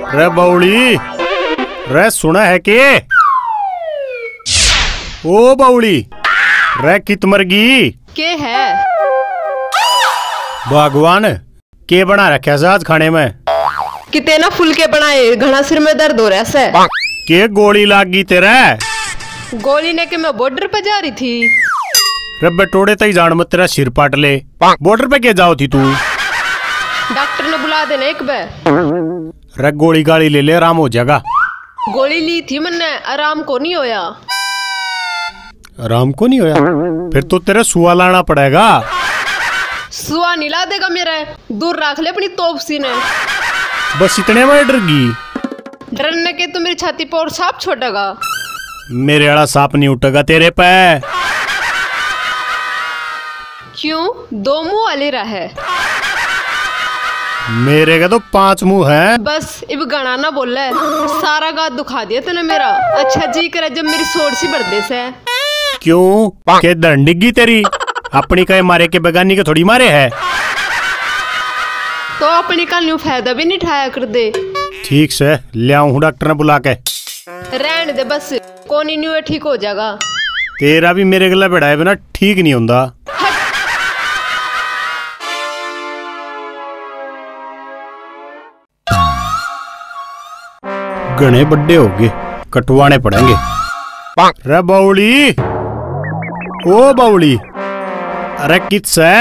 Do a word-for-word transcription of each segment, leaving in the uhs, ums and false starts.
रे बावली, रे सुना है के? ओ बावली, रे कित मरगी? के है? भगवान, के बना रखा से आज खाने में? किते ना फुलके बनाए, घना सिर में दर्द हो रहा से। के गोली लाग गई तेरे? गोली ने के मैं बॉर्डर पे जा रही थी। रे बटोड़े तई जान मत, तेरा सिर पाट ले। बॉर्डर पे के जाओ थी तू? डॉक्टर ने बुला देना एक बे। रे गोली गाली ले ले, आराम हो जाएगा। गोली ली थी मन्ने, आराम को नहीं होया। आराम को नहीं होया? फिर तो तेरे सुआ लाना पड़ेगा। सुआ नहीं ला देगा मेरे, दूर रख ले अपनी तोपसी ने। बस इतने में डर गई। डरने के तो मेरी छाती पर और सांप छोड़ेगा। मेरे वाला सांप नहीं उठेगा तेरे पे। क्यों, दो मुंह वाली रहा है? मेरे का तो पांच मुंह हैं। बस, इब घना ना बोले, सारा गात दुखा दिया तूने मेरा। अच्छा जी करे जब मेरी सोट सी भर दे से। क्यों, के धरण डिग्गी तेरी? अपनी कहे मारे के, बेगानी के थोड़ी मारे है। तो अपनी का न्यू फायदा भी नहीं उठाया कर दे। ठीक से, ले आऊं हूं डॉक्टर ने बुला के। रहन दे बस, कोनी न्यू ठीक हो जाएगा। तेरा भी मेरे गला भिड़ाए बिना ठीक नहीं होंदा। घणे बड्डे हो गए, कटवाने पड़ेंगे। रे बावली, ओ बावली, अरे कित से?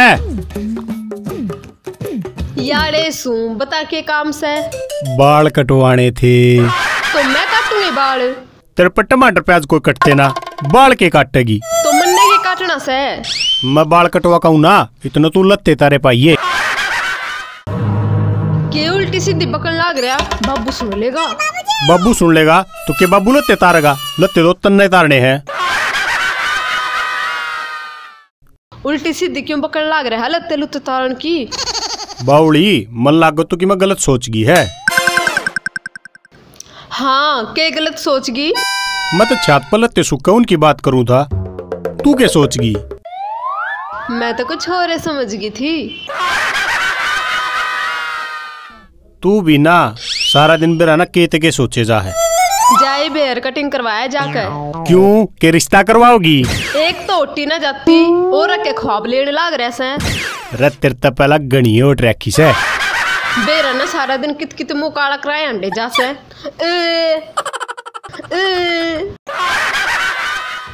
याड़े सूं, बता के काम से? बाल कटवाने थे। तो मैं काटूंगी बाल? तेरे पे टमाटर प्याज कोई कटते ना, बाल के काटेगी? तो मन्ने के काटना से? मैं बाल कटवा कहूँ ना, इतना तू लत्ते तारे पाइए। के उल्टी सीधी बकन लाग रहा, बाबू सुन लेगा। बाबू सुन लेगा तो के बाबू लत्ते तारेगा? लत्ते तो तन्ने तारने हैं। उल्टी सीधी क्यों बकन लाग रहा, लत्ते लुत्ते तारण की? बावली, मन लागो तो कि मैं गलत सोच गई है। हाँ, के गलत सोच गई? मैं तो छात पर लत्ते सुक्का उनकी बात करूं था, तू के सोच गई? मैं तो कुछ और ही समझ गई थी। तू भी ना सारा दिन बेरा ना के ते के सोचे जा है। जाए बे हेयर कटिंग करवाया जाकर। क्यों, के रिश्ता करवाओगी? एक तो ओटी ना जाती और के ख्वाब लेने लाग रहे से। रे तेरे ते पहला घणी ओट रखी से। बेरा ना सारा दिन कित कित मुंह काला कराए अंडे जा से। ए, ए।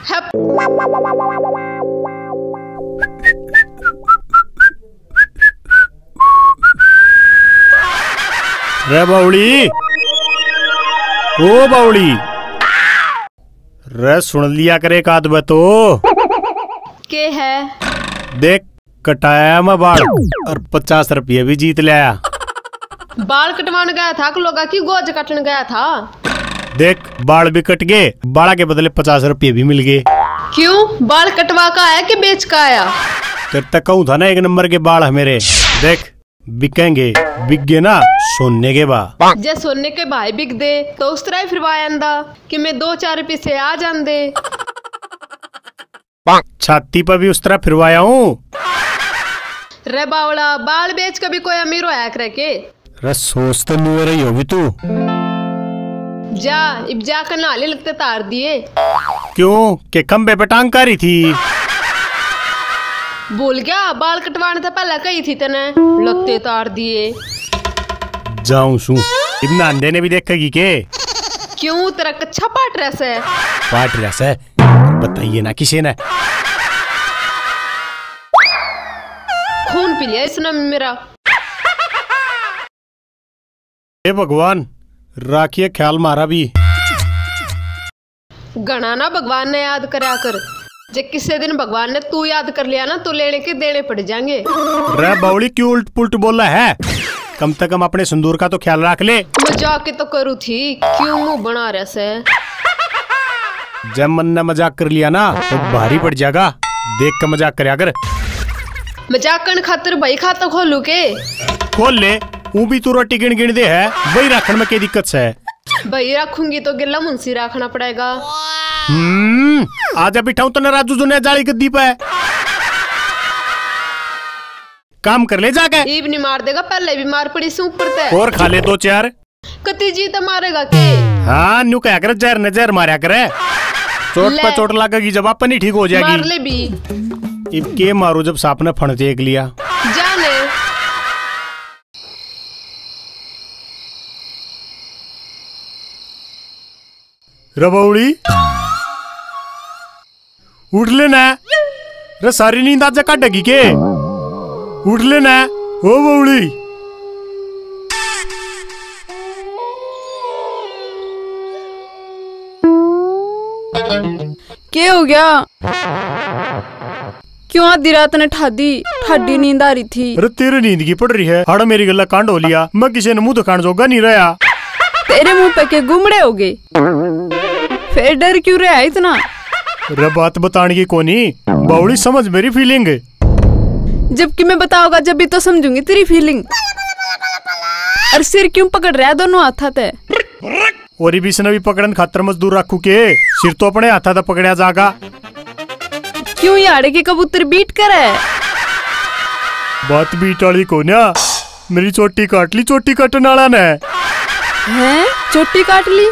हप। रे बावली, ओ बावली, रे सुन लिया कर एक आध बे तो। के है? देख, कटाया मैं बाल और पचास रुपये भी जीत लाया। बाल कटवान गया था कि लोगा की गोज काटन गया था? देख, बाल भी कट गए, बाला के बदले पचास रुपये भी मिल गए। क्यों, बाल कटवा का आया कि बेच का आया? तेरे तक कहूँ था ना, एक नंबर के बाल है मेरे। देख, बिकेंगे, बिक गए ना सोने के बा। जे सोने के भाई बिक दे तो उस तरह ही फिरवा आंदा कि मैं दो चार पैसे आ जांदे। छाती पर भी उस तरह फिरवाया हूँ। रे बावला, बाल बेच के भी कोई अमीर होया करे के? रे सोच तो न्यू रही होगी तू। जा, इब जाकर नहा ले, लत्ते तार दिए। क्यों, के खंबे पे टांग का रही थी? भूल गया, बाल कटवाने तो पहले कही थी तने, लत्ते तार दिए। जाऊं सू, इब नहांदे ने भी देखेगी के? क्यों, तेरा कच्छा पाट रहा से? पाट रहा से? बताइए ना किसे ने। खून पी लिया इसने मेरा। हे भगवान, राखिए ख्याल म्हारा भी। घणा ना भगवान ने याद करया कर, जे किसी दिन भगवान ने तू याद कर लिया ना, तो लेने के देने पड़ जाएंगे। रे बावली, क्यों उल्ट पुल्ट बोला है? कम से कम अपने सिंदूर का तो ख्याल रख ले। मजाक ही तो करू थी, क्यों मुंह बना रहा से? जब मन ने मजाक कर लिया ना, तो भारी पड़ जाएगा। देख के मजाक करया कर। मजाक करने खातिर भाई खाता खोलू के? खोल ले, ऊ भी तू रोटी गिण गिण दे है, वही राखण में के दिक्कत से? भाई रखूंगी तो गिल्ला मुंशी रखना पड़ेगा। हम्म, आजा बिठाऊं तने राजू जुने जाली गद्दी पे। काम कर ले जाके। ईब नहीं मार देगा, पहले भी मार पड़ी से ऊपर ते। और खा ले दो चार। कती जी तो मारेगा के? हाँ, न्यू कहा करे, जहर ने जहर मारया करे। चोट ले। पर चोट लगेगी जब अपन ही ठीक हो जाएगी। मार ले भी। इब के मारू जब सांप ने फण देख लिया। जा ले। रे बावली, उठ ले ना। रे सारी नींद आज काटेगी के? उठ ले ना, ओ बावली। के हो गया? क्यों आधी रात ने ठा दी? ठाडी नींद आ रही थी। अरे तेरे नींद की पड़ रही है, हाड़ा मेरी गल्ला कांड हो लिया, मैं किसी ने मुंह दिखाने जोगा नहीं रहा। तेरे मुंह पे के गुमड़े हो गए? फिर डर क्यों रहा इतना? अरे बात बताने की कोनी, बावली समझ मेरी फीलिंग। जबकि मैं बताऊंगा जब भी तो समझूंगी तेरी फीलिंग। और सिर क्यों पकड़ रहा है दोनों हाथा ते? और इब इसने भी पकड़न खातर मजदूर रखू के? सिर तो अपने हाथा ते पकड़या जागा। क्यों याड़े के कबूतर बीट करे? बात बीट वाली कोन्या, मेरी चोटी काट ली चोटी काटने वाला ने। हैं? चोटी काट ली?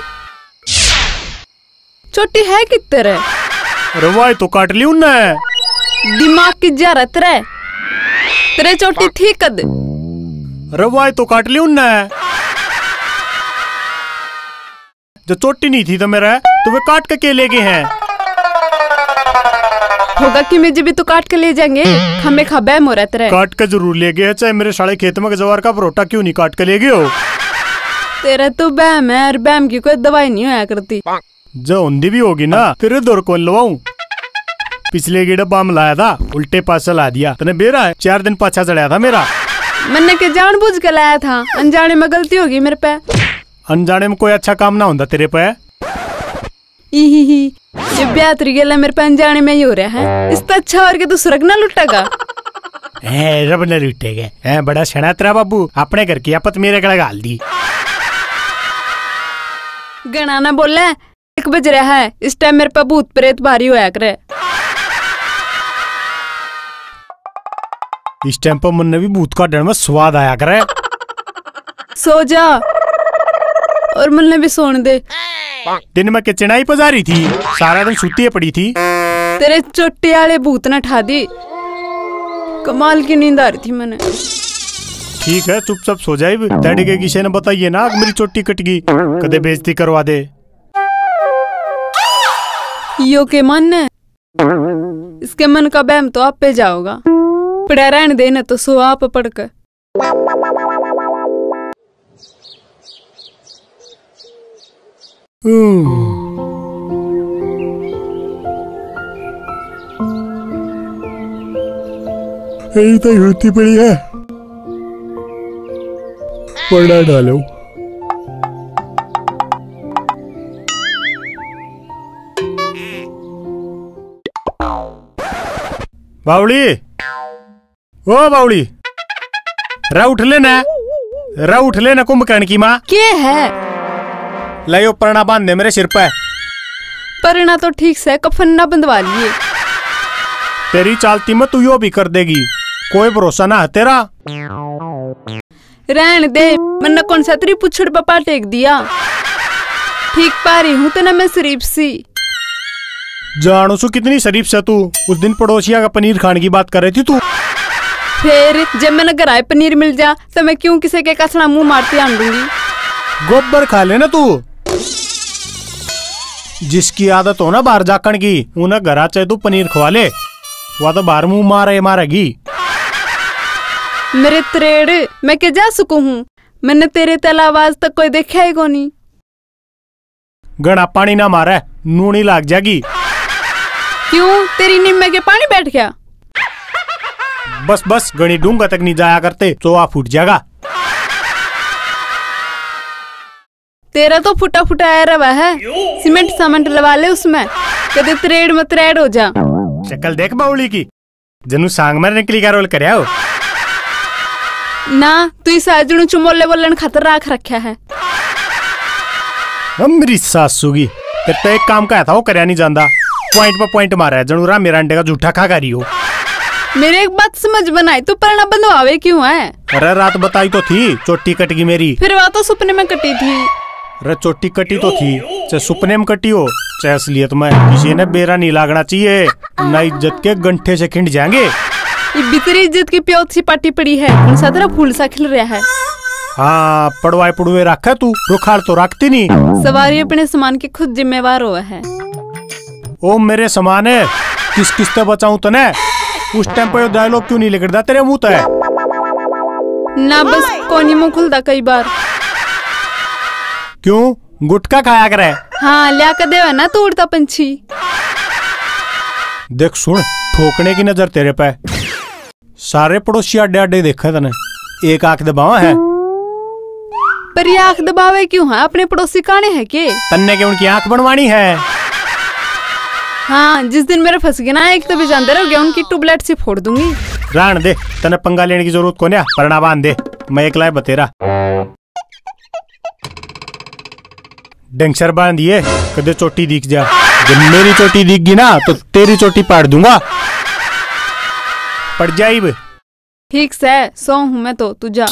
चोटी है कित्तर है? रवाई तो काट ली उनने। दिमाग की जा रहा तेरे? तेरे चोटी थी कद? रवाई तो काट ली उनने। जो चोटी नहीं थी तो मेरा, तो वे काट के के ले गए हैं? होगा कि मैं जब भी तो काट के ले जाएंगे, हमें खा बहम हो रहा तेरे। काट के जरूर ले गए हैं, चाहे मेरे साले खेत में जवार का परोटा क्यों नहीं काट के ले गए हो? तेरा तो बहम है, और बहम की कोई दवाई नहीं होया करती। जो उंदी भी होगी ना, तेरे दौर कौन लवाऊं? पिछले गेड़े बाम लाया था, उल्टे पासे ला दिया। तने बेरा है, चार दिन पाछा चढ़ाया था मेरा। मैंने के जानबूझ के लाया था, अनजाने में गलती होगी मेरे पे। अनजाने में कोई अच्छा काम ना होता तेरे पे। इही ही, ये ब्याह तेरी गेला मेरे पे अनजाने में ही हो रहा है। इस तो अच्छा और के तू स्वर्ग ना लुटेगा। ए, रब ने लुटेगा। ए, बड़ा सना तेरा बाबू, अपने घर की आपत मेरे गला घाल दी। घणा ना बोले, एक बज रहा है, इस टाइम मेरे पे भूत प्रेत भारी होया करे। इस टाइम पर मन्ने भी भूत काटने में स्वाद आया करे। सो जा और मन्ने भी सोने दे। दिन में के चिनाई पजा रही थी, सारा दिन सूती पड़ी थी। तेरे चोटी आले भूत ने ठा दी, कमाल की नींद आ रही थी मैंने। ठीक है, चुपचाप सो जाए। डैडी के किसी ने बताइए ना कि मेरी चोटी कट गई, कदे बेइज्जती करवा दे। यो के मन है, इसके मन का बहम तो आपे जाओगा। पड़ा रहने दे, न तो सो आप पड़ के। यही तो होती पड़ी है। पड़ा डालो। बावली, ओ बावली, रा उठ ले ना, रा उठ ले ना, कुंभकर्ण की माँ। के है? ले यो परना बांध दे मेरे सिर पे। परना तो ठीक से, कफन ना बंधवा लिए। तेरी चालती में तू यो भी कर देगी, कोई भरोसा ना है तेरा। रहन दे, मन्ने कौन सा तेरी पुछड़ पे पा टेक दिया। ठीक पा रही हूँ तने मैं शरीफ सी। जानू सु कितनी शरीफ से तू। उस दिन पड़ोसिया का पनीर खाने की बात कर रही थी तू। फिर जब मैंने घर आए पनीर मिल जा तो मैं क्यों किसी के कसना मुंह मारती हांडूंगी। गोबर खा ले ना तू। जिसकी आदत हो ना बाहर जाकण की, उन्हें घर आ चाहे तू पनीर खवा ले, वह तो बाहर मुंह मारे मारेगी। मेरे त्रेड़, मैं के जा सकूं हूँ? मैंने तेरे ते अलावा आज तक कोई देखा ही कोनी। घणा पानी ना मारे, नूनी लाग जागी। क्यों, तेरी निम्मे के पानी बैठ गया? बस बस, घणी डूंगा तक नहीं जाया करते, चोआ फूट जाएगा। तेरा तो फुटा फुटा आया रवा है, सीमेंट सामेंट लवा ले उसमें, कदे त्रेड में त्रेड हो जा। शक्ल देख बावली की, जनु सांग में निकली का रोल करया हो। ना, तू इस आजणू चुमोले बोलन खातर राख रखा है। हम मेरी सासू की, तेरे तो एक काम कहा था, वो करया नहीं जांदा। पॉइंट पे पॉइंट मारा है, जनु रामे रांडे का झूठा खा खा रही हो। मेरे एक बात समझ बनाए, तू परना बंधवावे क्यों है? अरे रात बताई तो थी, चोटी कट गई मेरी। फिर वह तो सुपने में कटी थी। अरे चोटी कटी तो थी, चाहे सुपने में कटी हो, चाहे असलियत में, किसी ने बेरा नहीं लागना चाहिए, ना इज्जत के गंठे से खिंड जाएंगे। ये भीतरी इज्जत की प्योत सी पाटी पड़ी है, कौन सा तेरा फूल सा खिल रहा है। हाँ, पड़वाए पड़ुए रखे तू, रुखाल तो रखती नहीं। सवारी अपने सामान की खुद जिम्मेवार हुआ है। ओ मेरे सामान है, किस किस ते बचाऊं तने? उस टाइम पे यो डायलॉग क्यों नहीं लिखदा तेरे मुंह ते? ना बस कोनी मुंह खुलदा कई बार। क्यों, गुटखा खाया करे? हाँ, लिया के देवे ना तू उड़ता पंछी। देख सुन, ठोकने की नजर तेरे पे। सारे पड़ोसी आडे आडे देखे तने, एक आंख दबावा है। पर ये आंख दबावे क्यों है? अपने पड़ोसी काने है के? तन्ने के उनकी आंख बनवानी है? हाँ, जिस दिन मेरे फंस गए ना, एक तो भी जानते रहोगे, उनकी ट्यूबलाइट सी फोड़ दूंगी। राण दे, तने पंगा लेने की जरूरत कोन्या, परना बांध दे, मैं एकला है बतेरा। डंगसर बांधिए, कदे चोटी दिख जा। जब मेरी चोटी दिख गई ना, तो तेरी चोटी पाड़ दूंगा। पड़ जाइब। ठीक सै, सो हूं मैं तो, तू जा।